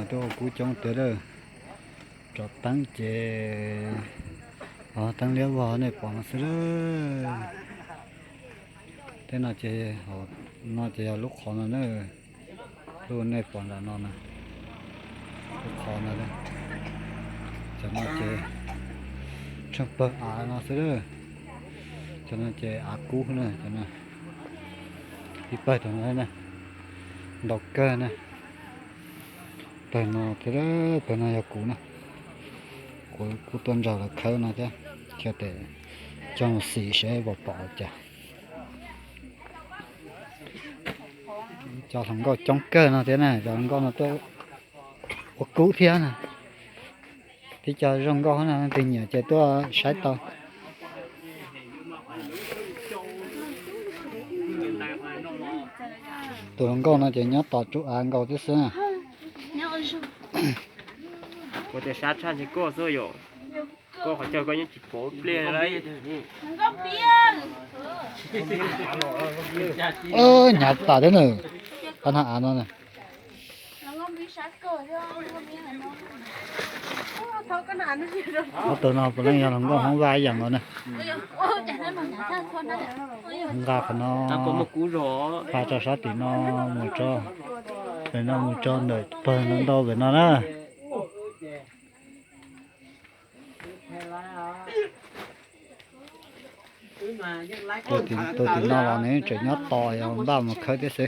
Tuaj ua kub coob tiag lawm. Tso teeb ces, teeb liab vog nej pom no xwb lawm. Tej no ces, no ces yog lub qhov no na, lub nej pom nram no na, lub qhov no. Cov no ces tsheej pawg av no xwb lawm. Cov no ces av kub na, cov no. Ib pawg tom no na, ntau kawg na. Pawg no thiab, pawg no yog kuv na. Kuv kuj tuaj nrog lawv khawb no thiab, thiaj tseem coj mus xim seb puas pom li cas. Cov hluas nkauj coob kawg no thiab na, cov hluas nkauj no tuaj ua kub thiab na. Tib co zoo nkauj no, leej twg nyiam ces tuaj saib tau. Tus hluas nkauj no ces nyob tos tsub av nkaus thiab xwb na. Kuv tias sab tshaj ntshe koj xwb yom. Koj qhov chaw koj yeej tsis pom pliag li. Nyav tas thiab na, qhov no av no na. Ob tug no puav leej yog hluas nkauj Hmoob Vaj ib yam nkaus na. Nqa qhov no, nqa tso sab tim no mus tso, pem no mus tso ntawm pawg no ntau pem no na. Tus tim no los nws tseem nyob tos yog npaj mus khawb thiab xwb.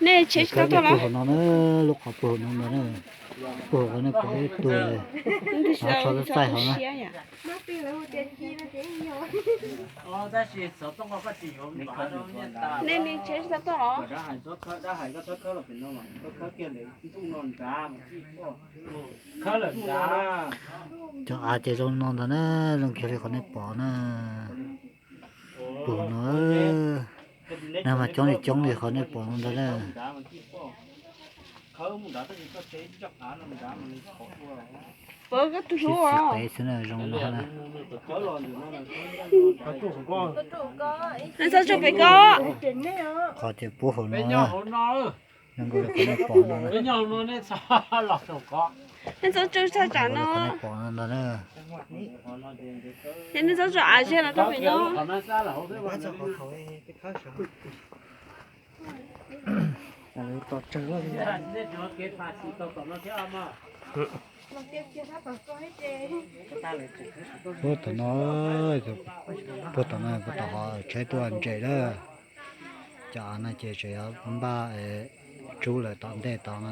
Nej tsev tsis tau tuaj los? Puag hauv no na, lub qhov puag hauv no ntag na. Puag hauv nej pom ib tug, no tso txaij hauv na. Nej tsev tsis tau tuaj los? Cov av ces zoo no ntag na, zoo kiag li qhov nej pom na. Puag no, nag mas coob li coob li qhov nej pom no ntag na. Xib xib pem xwb na, zoo no na. Nej txhob tsuj pem ko. Qhov ces puag hauv no na. Zoo nkaus li qhov nej pom no na. Nej txhob tsuj tshaj tsam no. Qhov nej pom no ntag na. Ces nej txhob tso av ziag los rau pem no. Puag tom no, puag tom no, puag tom hov tsheb tuaj ntses lawm. Cov av no ces tseem yuav npaj tsub lawm tom ntej tod na.